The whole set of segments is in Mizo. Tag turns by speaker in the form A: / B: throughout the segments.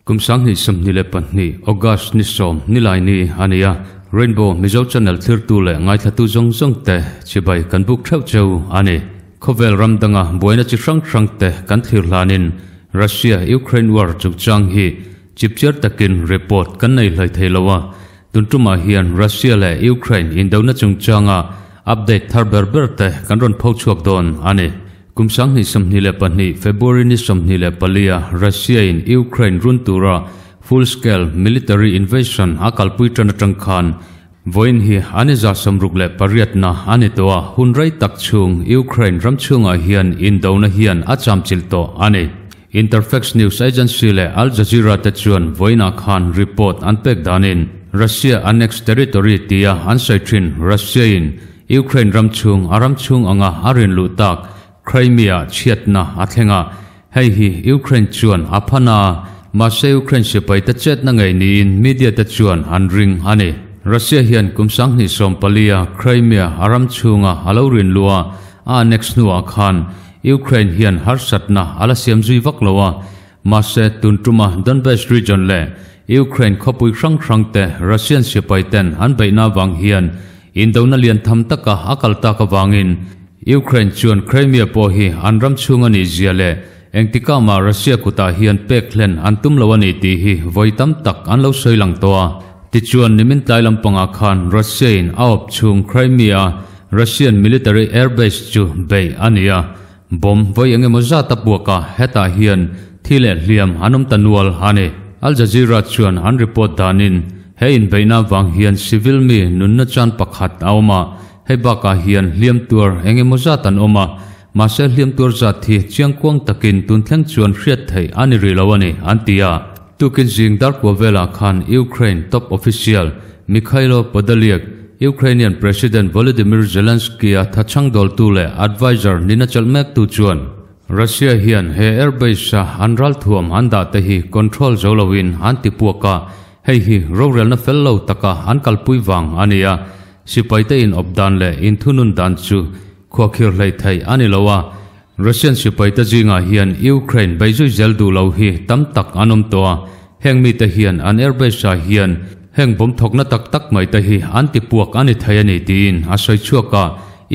A: Kum 2022 August ni 10 Nilaini a ni a, Rainbow Mizo Channel thlirtu leh ngaithlatu zawng zawng te chibai kan buk theuh cheu a ni. Khawvel ram danga buaina chi hrang hrang te kan thlir hlanin Russia Ukraine war chungchang hi chipchiar takin report kan nei hlai thei lo a, tun tumah hian Russia leh Ukraine indona chungchanga update thar ber ber te kan rawn pho chhuak dawn a ni. Kum 2022 February ni 24 a Russia in Ukraine run tura full scale military invasion a kalpui tan atang khan vawiin hi an i 68 na a ni tawh a, hun rei tak chhung Ukraine ram chhungah hian indona hian a chamchilh tawh a ni. Interfax news agency leh Al Jazeera te chuan vawiinah khan report an pek danin Russia annex territory tia an sawi thin Russia in Ukraine ram chhung a ram chhung anga a rin luh tak Crimea chhiatna a thleng a, hei hi Ukraine chuan a phan a, mahse Ukraine sipai te chetna ngei niin media te chuan an ring a ni. Russia hian kum 2014 a Crimea a ram chhunga a lo rin luh a, a annex hnuah khan Ukraine hian harsatna a la siam zui vak lo a, mahse tun tuma Donbas region leh Ukraine khawpui hrang hrang te Russian sipai ten an beihna avang hian indona lian tham taka a kal tak avangin Ukraine chuan Crimea pawh hi an ram chhung a nih zia leh engtikah mah Russia kutah hian pek hlen an tum lo a ni tih hi vawi tam tak an lo sawi lang tawh a. Tichuan nimin tlai lampangah khan Russia in a awp chhung Crimea a Russian military airbase chu beih a ni a, bomb vawi eng emaw zat a puak a, hetah hian thi leh hliam an awm ta nual a ni. Al Jazeera chuan an report danin he inbeihna vang hian civil mi nunna chan pakhat a awm a, hei bakah hian hliam tuar eng emaw zat an awm a, mahse hliam tuar zat hi chiangkuang takin tun thleng chuan hriat theih a ni rih lo a ni, an ti a. Tukin zing darkua velah khan Ukraine top official Mykhailo Podolyak, Ukrainian President Volodymyr Zelensky-a thachhang dawltu leh adviser nina chelh mektu chuan Russia hian he airbase-a an ralthuam an dah te hi control zo loin an ti puak a, hei hi rorelna fel lo taka an kalpui vang a ni a, sipaite in awp dan leh inthunun dan chu khuakhir hleih theih a ni lo a, Russian sipaite zingah hian Ukraine beizui zel duh lo hi tam tak an awm tawh a, heng mite hian an airbase-ah hian heng bawm thawkna tak tak mai te hi an ti puak a ni thei a ni tiin a sawi chhuak a,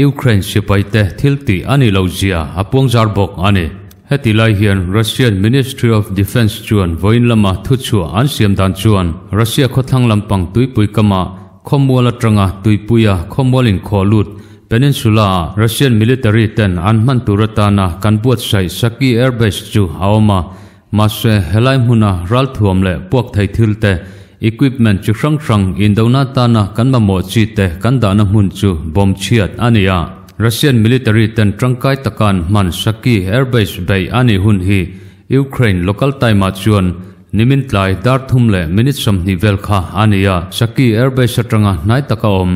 A: Ukraine sipaite thil tih a nih loh zia a puang zar bawk a ni. Heti lai hian Russian Ministry of Defence chuan vawiin lama thuchhuah an siam dan chuan Russia khawthlang lampang tuipui kamah khawmual atanga tuipuia khawmual inkhawh lut Peninsula-ah Russian military ten an hman tur atana kan buatsaih Saki Airbase chu a awm a, mahse helai hmuna ralthuam leh puak thei thil te, equipment chi hrang hrang indona atana kan mamawh chi te kan dahna hmun chu bomb chhiat a ni a. Russian military ten tangkai taka an hman Saki Airbase beih a nih hun hi Ukraine local time-ah chuan nimin tlai dar thum leh minute 20 vel kha a ni a, Saki Airbase atanga hnai taka awm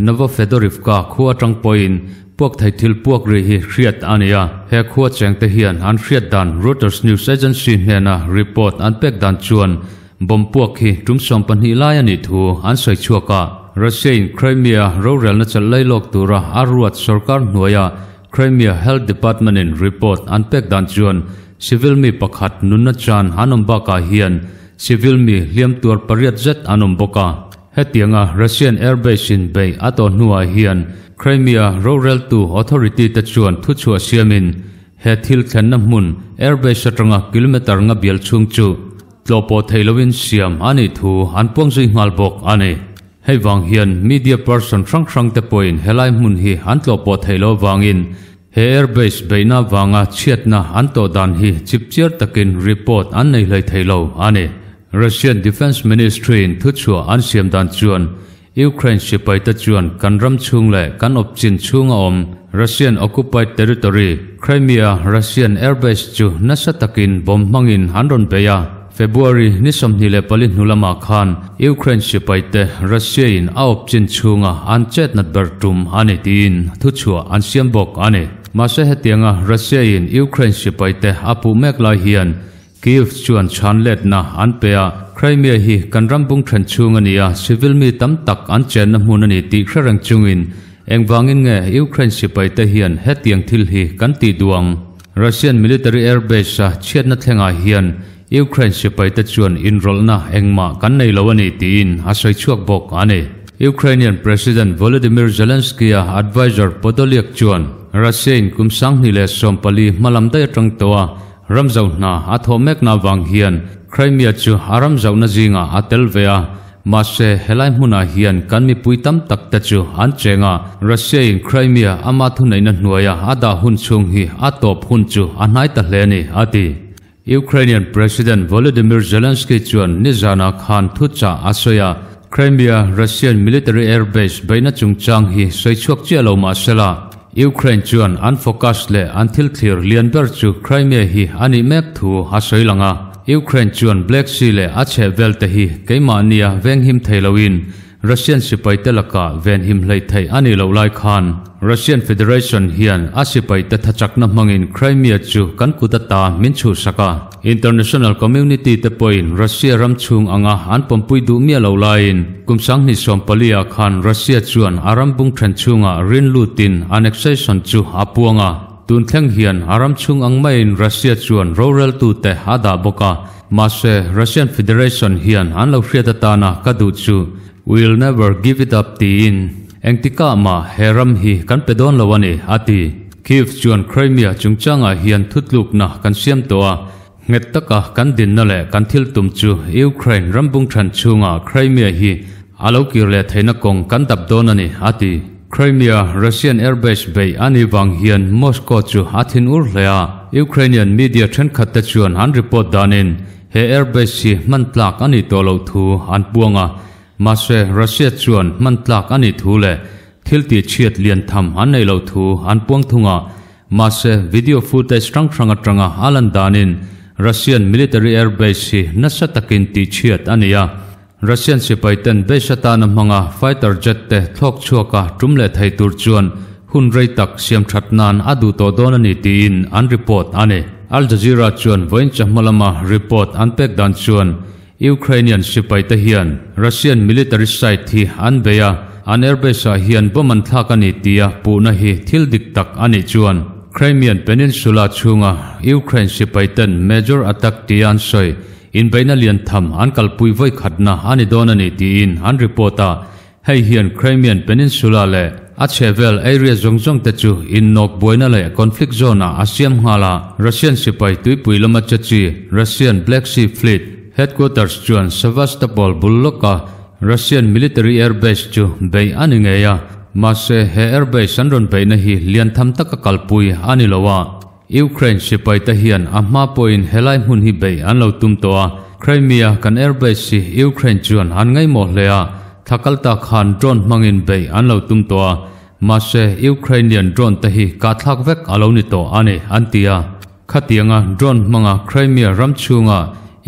A: Novofedorivka khua atang pawhin puak thei thil puak ri hi hriat a ni a, he khua chengte hian an hriat dan Reuters news agency hnena report an pek dan chuan bomb puak hi tum 12 lai a nih thu an sawi chhuak a. Russia in Crimea rorelna chalh lai lawk tura a ruat sorkar hnuaia Crimea Health Department in report an pek dan chuan civil mi pakhat nunna chan an awm bakah hian civil mi hliam tuar pariat zet an awm bawk a. Hetianga Russian airbase in beih a tawh hnuah hian Crimea roreltu authority te chuan thuchhuah siamin he thil thlenna hmun airbase atanga kilometer nga bial chhung chu tlawhpawh thei loin siam a nih thu an puang zui nghal bawk a ni. Hei vang hian media person hrang hrang te pawhin helai hmun hi an tlawhpawh thei lo vangin he airbase beihna vanga chhiatna an tawh dan hi chipchiar takin report an nei hlei thei lo a ni. Russian Defence Ministry in thuchhuah an siam dan chuan Ukraine sipaite chuan kan ram chhung leh kan awp chin chhunga awm Russian occupied territory Crimea Russian airbase chu nasa takin bomb hmangin an rawn bei a. February ni 24 hnu lamah khan Ukraine sipaite Russia in a awp chin chhunga an chetnat ber tum a ni tiin thuchhuah an siam bawk a ni. Mahse hetianga Russia in Ukraine sipaite a puh mek lai hian Kyiv chuan chhan letna an pe a, Crimea hi kan ram bung then chhung a ni a, civil mi tam tak an chenna hmun a ni tih hre reng chungin engvangin nge Ukraine sipaite hian hetiang thil hi kan tih duh ang. Russian military airbase a chhiatna thlengah hian Ukraine sipaite chuan inrawlhna engmah kan nei lo a ni tiin a sawi chhuak bawk a ni. Ukrainian President Volodymyr Zelensky-a adviser Podolyak chuan Russia-in kum 2014 hmalam daih atang tawh a ram zauh hna a thawh mekna avang hian Crimea chu a ram zauhna zingah a tel ve a, mahse helai hmunah hian kan mipui tam tak te chu an cheng a, Russia-in Crimea ama thuneihna hnuaia a dah hun chhung hi a tawp hun chu a hnai ta hle a ni, a ti. Ukrainian President Volodymyr Zelensky chuan nizanah khan thuchah a sawi a, Crimea Russian military airbase beihna chungchang hi sawi chhuak chiah lo mah sela, Ukraine chuan an focus leh an thil thlir lian ber chu Crimea hi a nih mek thu a sawi lang a. Ukraine chuan Black Sea leh a chhehvel te hi keimahnia venghim thei loin Russian sipaite lakah venhim hleih theih a nih loh lai khan Russian Federation hian a sipaite thachakna hmangin Crimea chu kan kut ata min chhuhsak a. International community te pawhin Russia ram chhung anga an pawmpui duh miah loh laiin kum 2014 ah khan Russia chuan a ram bung then chhungah rin lutin annexation chu a puang a. Tun thleng hian a ram chhung ang maiin Russia chuan roreltute a dah bawk a. Mahse, Russian Federation hian an lo hriat atana ka duh chu We'll never give it up tiin engtikah mah he ram hi kan pe dawn lo a ni, a ti. Kyiv chuan Crimea chungchangah hian thutlukna kan siam tawh a, nghet taka kan dinna leh kan thil tum chu Ukraine ram bungthan chhunga Crimea hi a lo kir leh theihna kawng kan dap dawn a ni, a ti. Crimea Russian airbase beih a nih vang hian Moscow chu a thin ur hle a, Ukrainian media thenkhat te chuan an report danin he airbase hi hman tlak a nih tawh loh thu an puang a, mahse Russia chuan hman tlak a nih thu leh thil tih chhiat lian tham an neih loh thu an puang thung a, mahse video footage hrang hrang atanga a lan danin Russian military airbase hi nasa takin tih chhiat a ni a. Russian sipai ten base atana hmanga fighter jet te thlawk chhuaka tum leh thei tur chuan hun rei tak siam that nan a duh tawh dawn a ni tiin an report a ni. Al Jazeera chuan vawiin chawhma lama report an pek dan chuan Ukrainian sipai te hian Russian military site hi an bei a, an airbase ah hian bomb an thlak a ni tia puhna hi thil dik tak a nih chuan Crimean Peninsula chhunga Ukraine sipai ten major attack tia an sawi Inbeihna lian tham an kalpui vawi khatna a ni dawn a ni tiin an report a, hei hian Crimean Peninsula leh a chhehvel area zawng zawng te chu innawk buaina leh conflict zone ah a siam nghal a. Russian sipai tuipui lama che chi Russian Black Sea Fleet headquarters chuan Sevastopol bul lawka Russian military airbase chu beih a ni ngei a, mahse he airbase an rawn beihna hi lian tham taka kalpui a ni lo a. Ukraine sipaite hian a hma pawhin helai hmun hi beih an lo tum tawh a, Crimea kan airbase hi Ukraine chuan an ngaihmawh hle a, thla kalta khan drone hmangin beih an lo tum tawh a, mahse Ukrainian drone te hi kahthlak vek a lo ni tawh a ni, an ti a. Khatianga drone hmanga Crimea ram chhunga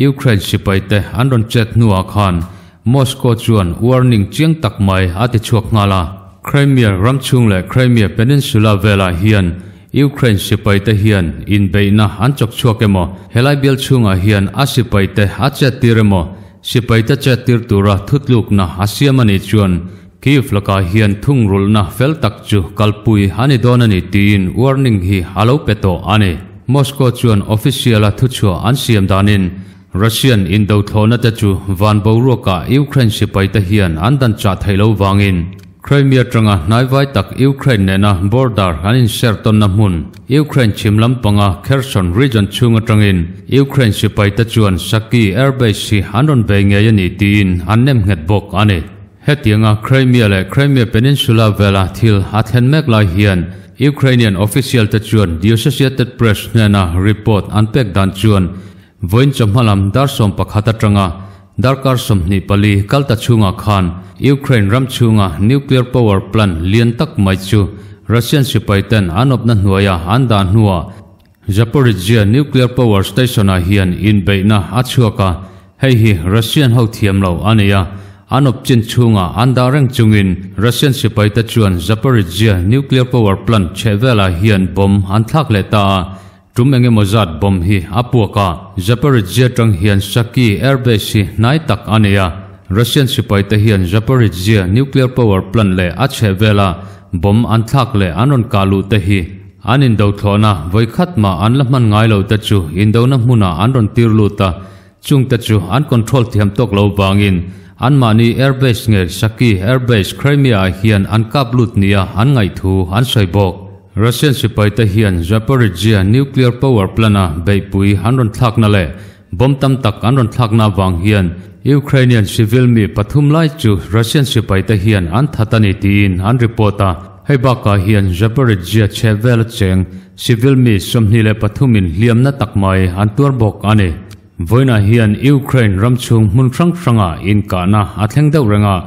A: Ukraine sipaite an rawn chet hnuah khan Moscow chuan warning chiang tak mai a ti chhuak nghal a, Crimea ram chhung leh Crimea peninsula velah hian Ukraine sipaite hian inbeihna an chawk chhuak emaw, helai bial chhungah hian a sipaite a chettir emaw, sipaite chettir tura thutlukna a siam a nih chuan Kyiv lakah hian thungrulhna fel tak chu kalpui a ni dawn a ni tiin warning hi a lo pe tawh a ni. Moscow chuan official-a thuchhuah an siam danin Russian indothlawhna te chu van boruakah Ukraine sipaite hian an dan chah theih lo vangin Crimea atanga hnaivai tak Ukraine nena border an inser tawnna hmun Ukraine chhim lampanga Kherson region chhung atangin Ukraine sipaite chuan Saki airbase hi an rawn bei ngei a ni tiin an nem nghet bawk a ni. Hetianga Crimea leh Crimea Peninsula vela thil a thlen mek lai hian Ukrainian official te chuan The Associated Press hnena report an pek dan chuan Vawiin chawhma lam dar 11 atanga darkar 24 kal ta chhungah khan Ukraine ram chhunga nuclear power plant lian tak mai chu Russian sipai ten an awpna hnuaia an dah hnuah Zaporizhzhia nuclear power station ah hian inbeihna a chhuak a, hei hi Russian ho thiam lo a ni a, an awp chin chhungah an dah reng chungin Russian sipai te chuan Zaporizhzhia nuclear power plant chhehvelah hian bomb an thlak leh ta a. Tum eng emaw zat bomb hi a puak a, Zaporizhzhia tang hian Saki airbase hi hnai tak a nei a, Russian sipaite hian Zaporizhzhia nuclear power plant leh a chhehvela bomb an thlak leh an rawn kah luh te hi An indo thlawhna vawi khat mah an la hman ngai lo te chu indona hmunah an rawn tir lut a, chung te chu an control thiam tawk lo vangin anmahni airbase nge Saki Airbase Crimea-ah hian an kap lut nia an ngaih thu an sawi bawk. Russian sipaite hian Zaporizhzhia nuclear power plant-a beihpui an rawn thlakna leh bomb tam tak an rawn thlakna avang hian Ukrainian civil mi pathum lai chu Russian sipaite hian an that a ni tiin an report a. Hei bakah hian Zaporizhzhia chhe vela cheng civil mi 23 in hliamna tak mai an tuar bawk a ni. Vawiinah hian Ukraine ram chhung hmun hrang hrangah inkahna a thleng deuh reng a,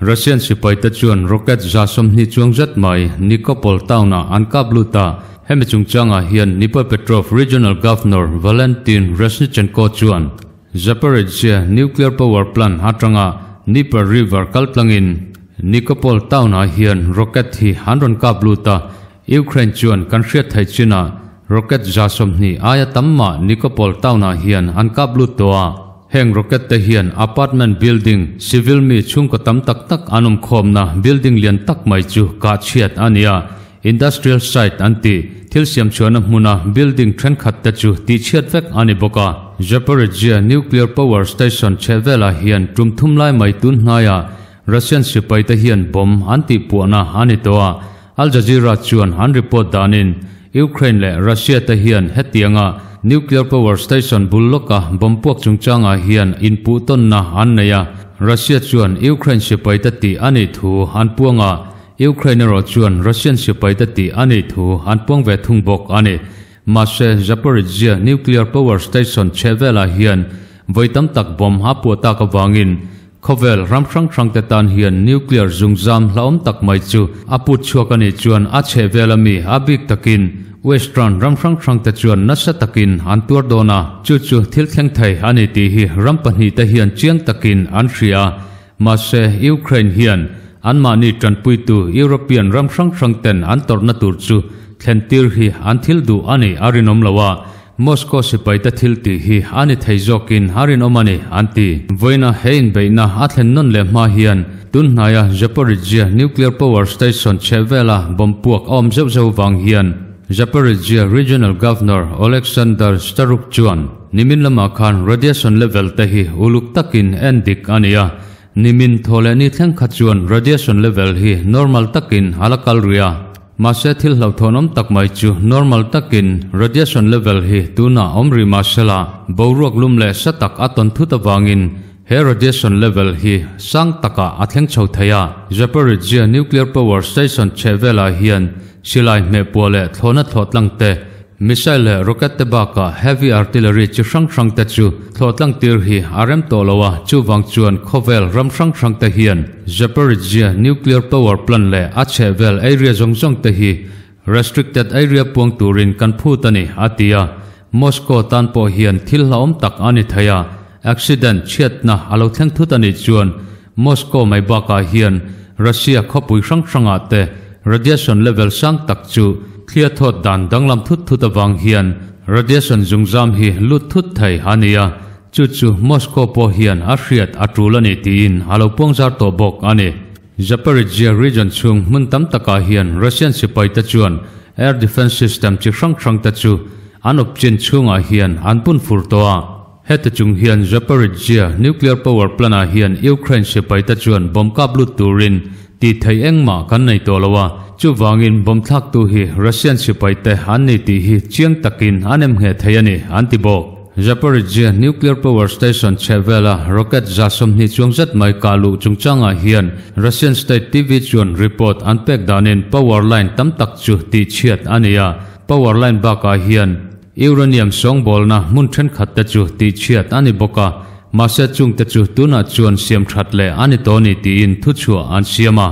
A: Russian sipaite chuan rocket 120 chuang zet mai Nikopol town-ah an kap lut a, hemi chungchangah hian Dnipropetrovsk Regional Governor Valentin Reznichenko chuan Zaporizhzhia nuclear power plant atanga Dnieper River kaltlangin Nikopol town-ah hian rocket hi an rawn kap lut a, Ukraine chuan kan hriat theih chinah rocket 120 aia tam mah Nikopol town-ah hian an kap lut tawh a. Heng rocket te hian apartment building, civil mi chhungkaw tam tak tak an awm khawmna building lian tak mai chu kah chhiat a ni a, industrial site an ti. Thil siam chhuahna hmuna building thenkhat te chu tihchhiat vek a ni bawk a. Zaporizhzhia nuclear power station chhehvelah hian tum thum lai mai tun hnaiah Russian sipai te hian bomb an tihpuahna a ni tawh a, Al Jazeera chuan an report danin Ukraine leh Russia te hian hetianga nuclear power station bul lawka bomb puak chungchangah hian inpuh tawnna an nei a, Russia chuan Ukraine sipai te tih a nih thu an puang a, Ukraine erawh chuan Russian sipai te tih a nih thu an puang ve thung bawk a ni. Mahse, Zaporizhzhia nuclear power station chhehvelah hian vawi tam tak bomb a puah tak avangin Khawvel ram hrang hrang te tan hian nuclear zungzam hlauhawm tak mai chu a put chhuak a nih chuan a chheh vel ami a bik takin Western ram hrang hrang te chuan nasa takin an tuar dawn a, chu chu thil thleng thei a ni tih hi ram pahnih te hian chiang takin an hria a. Mahse, Ukraine hian anmahni tanpuitu European ram hrang hrang ten an tawrhna tur chu thlen tir hi an thil duh a nih a rinawm lo a, Moscow sipaite thil tih hi a ni thei zawkin a rinawm a ni, an ti. Vawiina he inbeihna a thlen nawn leh hma hian tun hnaia Zaporizhzhia nuclear power station chheh vela bomb puak a awm zeuh zeuh vang hian Zaporizhzhia Regional Governor Oleksandr Starukh chuan nimin lamah khan radiation level te hi uluk takin en dik a ni a, nimin thaw leh ni thleng kha chuan radiation level hi normal takin a la kal rih a. Mahse thil hlauhthawnawm tak mai chu normal takin radiation level hi tunah awm rih mahsela boruak lum leh sa tak a tawn thut avangin he radiation level hi sang takah a thleng chho thei a. Zaporizhzhia nuclear power station chheh velah hian silai hmehpuah leh thlawhna thlawh tlang te, Missile leh rocket te bakah heavy artillery chi hrang hrang te chu thlawh tlang tir hi a rem tawh lo a, chuvang chuan khawvel ram hrang hrang te hian Zaporizhzhia nuclear power plant leh a chhehvel area zawng zawng te hi restricted area puang turin kan phut a ni, a ti a. Moscow tan pawh hian thil hlauhawm tak a ni thei a, accident chhiatna a lo thleng thut a nih chuan Moscow mai bakah hian Russia khawpui hrang hrangah te radiation level sang tak chu thlia thawt dan danglam thut thut avang hian radiation zungzam hi lut thut thei a ni a, chu chu Moscow pawh hian a hriat a tul a ni tiin a lo puangzar tawh bawk a ni. Zaporizhzhia region chhung hmun tam takah hian Russian sipaite chuan air defence system chi hrang hrangte chu an awp chin chhungah hian an bun fur tawh a. Heti chung hian Zaporizhzhia nuclear power plant-ah hian Ukraine sipaite chuan bomb kap lut turin tih theih engmah kan nei tawh lo a, chuvangin bomb thlaktu hi Russian sipaite an ni tih hi chiang takin an em ngheh thei a ni, an ti bawk. Zaporizhzhia nuclear power station chhehvela rocket 120 chuang zet mai kah luh chungchangah hian Russian state TV chuan report an pek danin power line tam tak chu tihchhiat a ni a, power line bakah hian Uranium sawngbawlna hmun thenkhat te chu tihchhiat a ni bawk a, mahse chungte chu tunah chuan siam that leh a ni tawh ni tiin thuchhuah an siam a.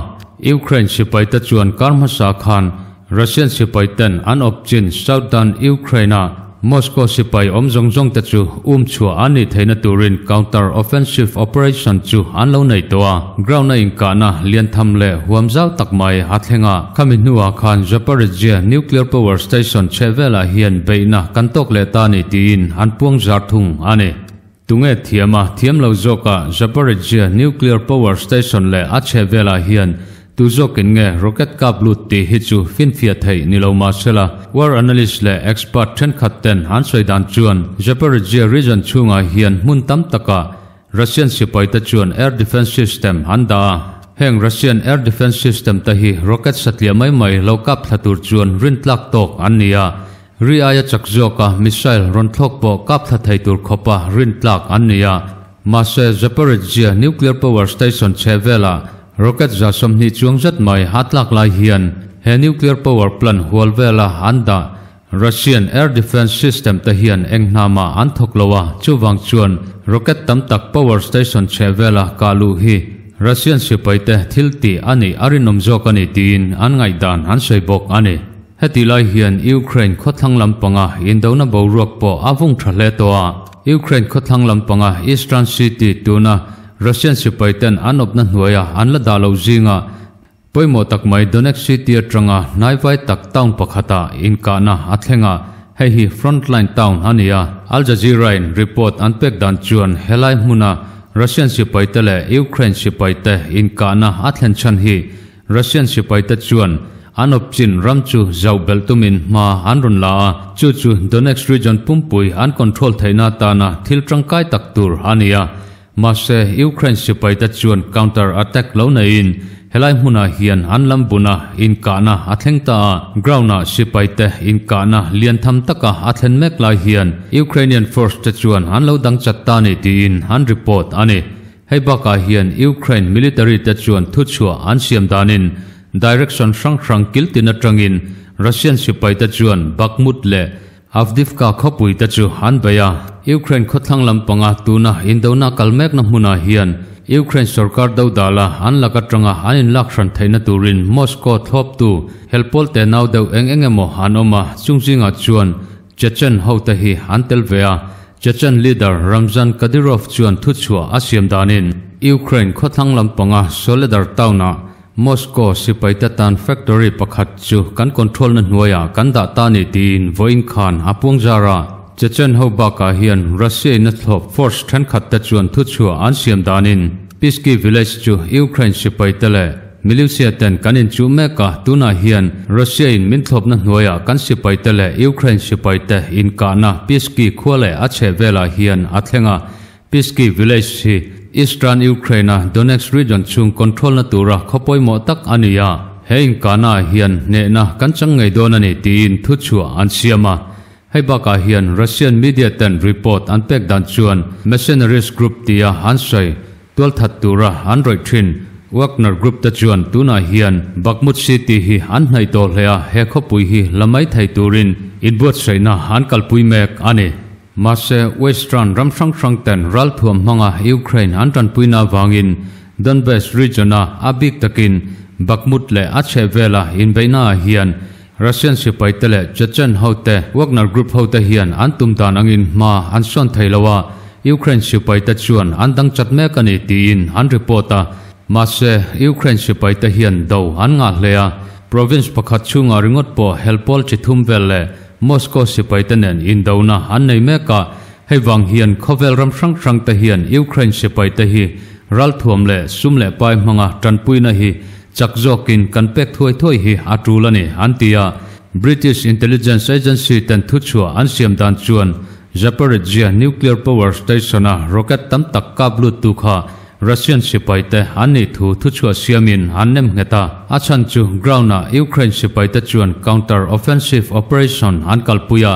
A: Ukraine sipaite chuan kar hmasa khan Russian sipaiten an awp chin Southern Ukraine-a Moscow sipai awm zawng zawng te chu um chhuah an nih theihna turin counter offensive operation chu an lo nei tawh a. Ground a inkahna lian tham leh huam zau tak mai a thleng a. Khami hnuah khan Zaporizhzhia nuclear power station chheh velah hian beihna kan tawk leh ta ni tiin an puang zar thung a ni. Tunge thiam a thiam lo zawkah Zaporizhzhia nuclear power station leh a chheh velah hian. Tu zawkin nge rocket kap lut tih hi chu finfiah theih ni lo mah sela, war analyst leh expert thenkhat ten an sawi dan chuan Zaporizhzhia region chhungah hian hmun tam takah Russian sipaite chuan air defence system an dah a. Heng Russian air defence system te hi rocket satliah mai mai lo kap thla tur chuan rintlak tawk an ni a. Ri aia chak zawka missile rawn thlawk pawh kap thla thei tur khawpa rintlak an ni a. Mahse, Zaporizhzhia nuclear power station chhe velah rocket 120 chuang zet mai a tlak lai hian he nuclear power plant hual vela an dah Russian air defence system te hian eng hna mah an thawk lo a, chuvang chuan rocket tam tak power station chhe vela kah luh hi Russian sipaite thil tih a nih a rinawm zawk a ni tiin an ngaihdan an sawi bawk a ni. Heti lai hian Ukraine khawthlang lampanga indona boruak pawh a vung tha hle tawh a. Ukraine khawthlang lampanga Eastern City tuna Russian sipaiten an awpna hnuaia an la dah loh zinga pawimawh tak mai Donetsk City atanga hnaivai tak town pakhata inkahna a thleng a, hei hi frontline town a ni a. Al Jazeera-in report an pek dan chuan helai hmuna Russian sipaite leh Ukraine sipaite inkahna a thlen chhan hi Russian sipaite chuan an awpchin ram chu zauh belh tumin hma an rawn la a, chu chu Donetsk region pumpui an control theihna atana thil tangkai tak tur a ni a. Mahse, Ukraine sipaite chuan counter attack lo neiin helai hmunah hian an lam buna inkahna a thleng ta a, ground-ah sipaite inkahna lian tham taka a thlen mek lai hian Ukrainian force te chuan an lo dang chat ta ni tiin an report a ni. Hei bakah hian Ukraine military te chuan thuchhuah an siam danin direction hrang hrang kil tin atangin Russian sipaite chuan Bakhmut leh Avdiivka khawpui te chu an bei a. Ukraine khawthlang lampanga tuna indona kal mekna hmunah hian Ukraine sorkar dodala an lak atanga an inlak hran theihna turin Moscow thlawptu helpawl te nau deuh eng eng emaw an awm a, chung zingah chuan Chechen hote hi an tel ve a. Chechen leader Ramzan Kadyrov chuan thuchhuah a siam danin Ukraine khawthlang lampanga Soledar town-ah Moscow sipaite tan factory pakhat chu kan control-na hnuaiah kan dah ta ni tiin vawiin khan a puang zar a. Chechen ho bakah hian Russia-in a thlawp force thenkhatte chuan thuchhuah an siam danin Pisky village chu Ukraine sipaite leh Militia ten kan inchuh mek a, tunah hian Russia in min thlawpna hnuaiah kan sipaite leh Ukraine sipaite inkahna Pisky khua leh a chheh velah hian a thleng a. Pisky village hi Eastern Ukraine a Donetsk region chhung control na tura khaw pawimawh tak a ni a, he inkahna ah hian hnehna kan chang ngei dawn a ni tiin thuchhuah an siam a. Hei bakah hian Russian media ten report an pek dan chuan mercenaries group tia an sawi Tualthat tura an rawih thin Wagner Group te chuan tunah hian Bakhmut City hi an hnaih tawh hle a, he khawpui hi la mai thei turin inbuatsaihna an kalpui mek a ni. Mahse, Western ram hrang hrang ten ralthuam hmanga Ukraine an tanpuina avangin Donbas region-a a bik takin Bakhmut leh a chhehvela inbeihnaah hian Russian sipaite leh Chechen hote Wagner Group hote hian an tum dan angin hma an sawn thei lo a, Ukraine sipaite chuan an dang chat mek a ni tiin an report a. Mahse, Ukraine sipaite hian do an ngah hle a, province pakhat chhungah ringawt pawh helpawl chi thum vel leh Moscow sipaite nen indona an nei mek a, hei vang hian khawvel ram hrang hrangte hian Ukraine sipaite hi ralthuam leh sum leh pai hmanga tanpuina hi Chak zawkin kan pek thuai thuai hi a tul a ni, an ti a. British intelligence agency ten thuchhuah an siam dan chuan Zaporizhzhia nuclear power station-a rocket tam tak kap luttu kha Russian sipaite an nih thu thuchhuah siamin an nem nghet a. A chhan chu ground-ah Ukraine sipaite chuan counter offensive operation an kalpui a.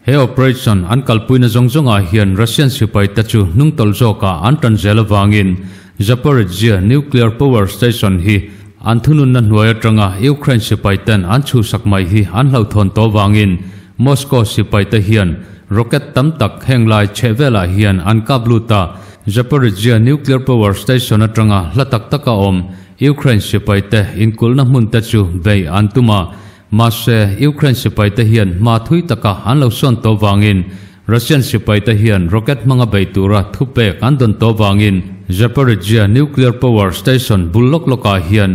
A: He operation an kalpuina zawng zawngah hian Russian sipaite chu hnungtawlh zawkah an tan zel avangin Zaporizhzhia nuclear power station hi an thununna hnuai atanga Ukraine sipaiten an chhuhsak mai hi an hlauhthawn tawh avangin Moscow sipaite hian rocket tam tak heng lai chheh velah hian an kap lut a. Zaporizhzhia nuclear power station atanga hla tak taka awm Ukraine sipaite inkulhna hmunte chu bei an tum a. Mahse, Ukraine sipaite hian hma thui taka an lo sawn tawh vangin Russian sipaite hian rocket hmanga bei tura thupek an dawn tawh vangin Zaporizhzhia nuclear power station bul lawk lawkah hian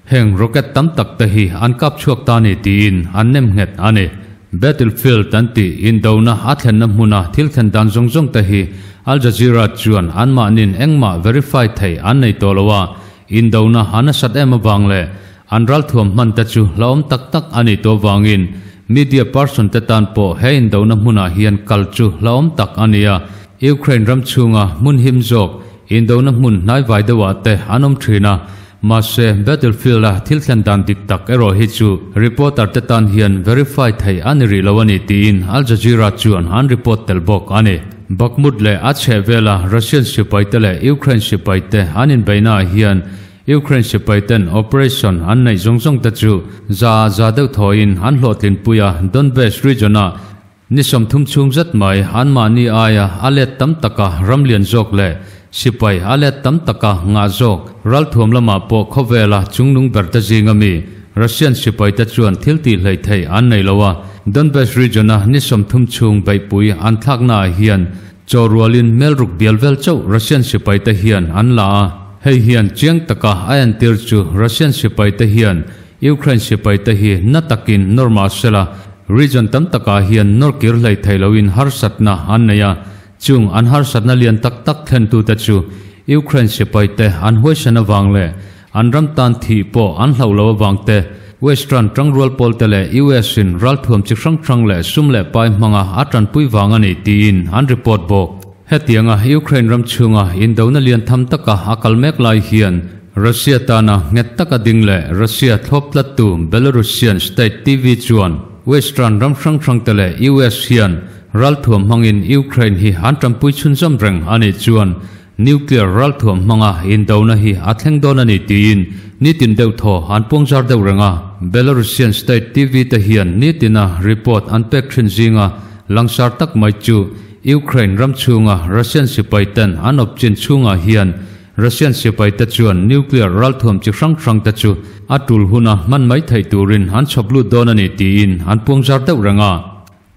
A: heng rocket tam tak te hi an kap chhuak ta ni tiin an nem nghet a ni. Battlefield an tih indona a thlenna hmuna thil thlen dan zawng zawng te hi Al Jazeera chuan anmahnin engmah verify theih an nei tawh lo a, indona a nasat em avang leh. An ralthuam hman te chu hlauhawm tak tak a nih tawh vangin media person te tan pawh he indona hmunah hian kal chu hlauhawm tak a ni a. Ukraine ram chhunga hmun him zawk indona hmun hnaivai deuhah te an awm thin a. Mahse, battlefield a thil thlen dan dik tak erawh hi chu reporter te tan hian verify theih a ni rih lo a ni tiin Al Jazeera chuan an report tel bawk a ni. Bakhmut leh a chhehvela Russian sipaite leh Ukraine sipaite an inbeihnaah hian Ukraine sipaiten operation an neih zawng zawng te chu za za deuh thawiin an hlawhtlinpui a, Donbas region-ah Ni 30 chhung zet mai anmahni aia a let tam taka ram lian zawk leh sipai a let tam taka ngah zawk ralthuam lamah pawh khawvela chungnung berte zinga mi Russian sipaite chuan thil tih hleih theih an nei lo a. Donbas region-a ni 30 chhung beihpui an thlaknaah hian chaw rualin melruk bial vel chauh Russian sipaite hian an la a. Hei hian chiang taka a entir chu Russian sipaite hian Ukraine sipaite hi na takin nawr mah sela, region tam takah hian nawr kir hlei thei loin harsatna an nei a, chung an harsatna lian tak tak thlentute chu Ukraine sipaite an huaisan avang leh an ram tan thih pawh an hlauh lo avang te, Western tangrual pawlte leh US in ralthuam chi hrang hrang leh sum leh pai hmanga a tanpui vang a ni tiin an report bawk. Hetianga Ukraine ram chhunga indona lian tham taka a kal mek lai hian Russia tana nghet taka ding leh Russia thlawp tlattu Belarusian state TV chuan Western ram hrang hrangte leh US hian ralthuam hmangin Ukraine hi an tanpui chhunzawm reng a nih chuan nuclear ralthuam hmanga indona hi a thleng dawn a ni tiin nitin deuh thaw an puangzar deuh reng a. Belarusian state TV te hian nitina report an pek thin zinga langsar tak mai chu Ukraine ram chhunga Russian sipaiten an awp chin chhungah hian Russian sipaite chuan nuclear ralthuam chi hrang hrangte chu a tul huna hman mai theih turin an chhawp lut dawn a ni tiin an puangzar deuh reng a.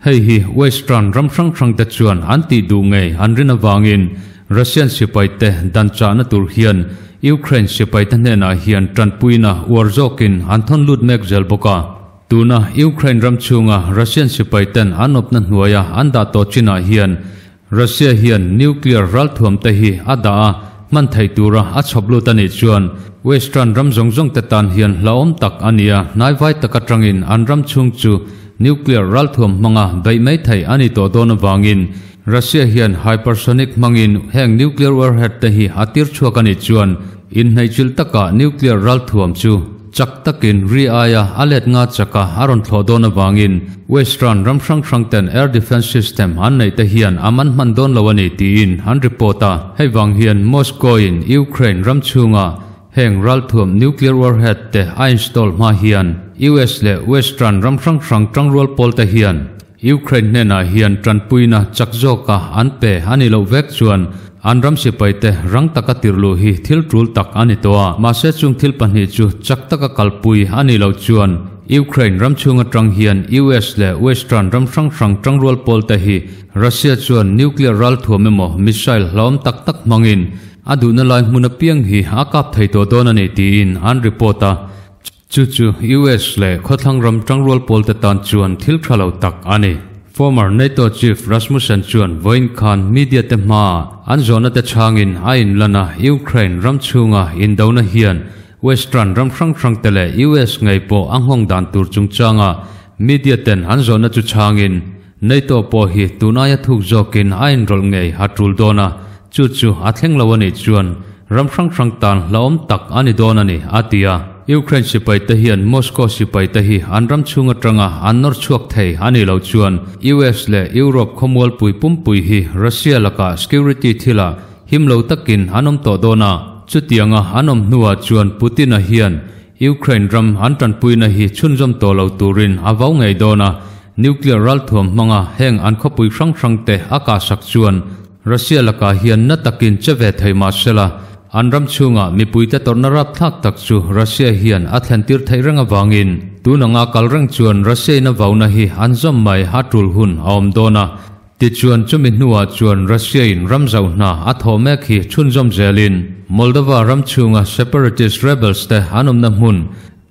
A: Hei hi Western ram hrang hrangte chuan an tih duh ngei an rin avangin Russian sipaite dan chahna tur hian Ukraine sipaite hnenah hian tanpuina uar zawkin an thawn lut mek zel bawk a. Tuna Ukraine ram chhunga Russian sipaiten an awpna hnuaia an dah tawh chinah hian Russia hian nuclear ralthuam te hi a dah a, hman theih tura a chhawp lut a nih chuan Western ram zawng zawng te tan hian hlauhawm tak a ni a, hnaivai tak atangin an ram chhung chu nuclear ralthuam hmanga beih mai theih a ni tawh dawn avangin Russia hian hypersonic hmangin heng nuclear warhead te hi a tir chhuak a nih chuan inhneihchilh taka nuclear ralthuam chu Chak takin ri aia a let nga chaka a rawn thlawh dawn avangin Western ram hrang hrang ten air defence system an neih te hian a man hman dawn lo a ni tiin an report a. Hei vang hian Moscow in Ukraine ram chhunga heng ralthuam nuclear warhead te a install hma hian US leh Western ram hrang hrang tangrual pawl te hian Ukraine hnenah hian tanpuina chak zawka an pe a nih loh vek chuan an ram sipaite rang taka tirhluh hi thil tul tak a ni tawh a. Mahse chung thil pahnih chu chak taka kalpui a nih loh chuan Ukraine ram chhung atang hian US leh Western ram hrang hrang tangrual pawlte hi Russia chuan nuclear ralthuam emaw missile hlauhawm tak tak hmangin a duhna lai hmun apiang hi a kap thei tawh dawn a ni tiin an report a. Chu chu US leh khawthlang ram tangrual pawlte tan chuan thil tha lo tak a ni. Former NATO chief Rasmussen chuan vawiin khan media te hmaa an zawhna te chhangin a inlan a, Ukraine ram chhunga indona hian Western ram hrang hrang te leh US ngei pawh a nghawng dan tur chungchanga media ten an zawhna chu chhangin NATO pawh hi tun aia thuk zawkin a inrawlh ngei a tul dawn a, chu chu a thleng lo a nih chuan ram hrang hrang tan hlauhawm tak a ni dawn a ni, a ti a. Ukraine sipaite hian Moscow sipaite hi an ram chhung atanga an nawr chhuak thei a nih loh chuan US leh Europe khawmualpui pumpui hi Russia lakah security thilah him lo takin an awm tawh dawn a. Chutianga an awm hnuah chuan Putin-a hian Ukraine ram an tanpuina hi chhunzawm tawh lo turin a vau ngei dawn a, Nuclear ralthuam hmanga heng an khawpui hrang hrangte a kahsak chuan Russia lakah hian na takin che ve thei mah sela, an ram chhungah mipuite tawrhna rapthlak tak chu Russia hian a thlentir theih reng avangin tun anga kal reng chuan Russia in a vauna hi an zawm mai a tul hun a awm dawn a. Tichuan chumi hnuah chuan Russia in ram zauh hna a thawh mek hi chhunzawm zelin Moldova ram chhunga separatist rebels te an awmna hmun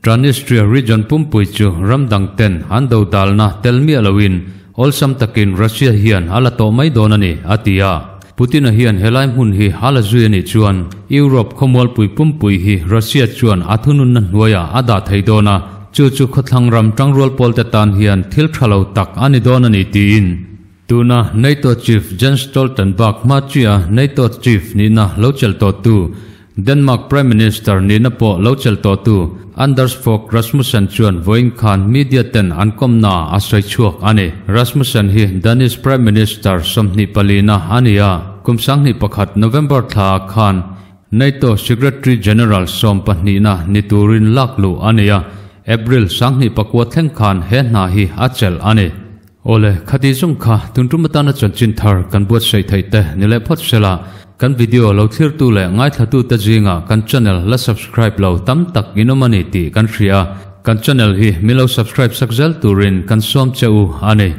A: Transnistria region pumpui chu ram dang ten an do dalna tel miah loin awlsam takin Russia hian a la tawh mai dawn a ni, a ti a. Putin-a hian helai hmun hi a la zui a nih chuan Europe khawmualpui pumpui hi Russia chuan a thununna hnuaiah a dah thei dawn a, chu chu khawthlang ram tangrual pawlte tan hian thil tha lo tak a ni dawn a ni tiin tuna NATO Chief Jens Stoltenberg hma chiah NATO Chief nihna lo chelh tawhtu Denmark Prime Minister nihna pawh lo chelh tawhtu Anders Fogh Rasmussen chuan vawiin khan media ten an kawmnaah a sawi chhuak a ni. Rasmussen hi Danish Prime Minister 24 na a ni a, kum 2001 November thlaah khan NATO Secretary General 12 na ni turin lak luh a ni a, April 2009 thleng khan he hna hi a chelh a ni. Awle, khati zawng kha tun tum atana chanchin thar kan buatsaih theih te ni leh phawt sela, kan video lo thlirtu leh ngaithlatute zingah kan channel la subscribe lo tam tak in awm a ni tih kan hria. Kan channel hi min lo subscribe sak zel turin kan sawm che u a ni.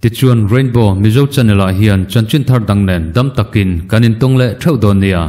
A: Tichuan Rainbow Mizo channel ah hian chanchin thar dang nen dam takin kan intawng leh theuh dawn nia.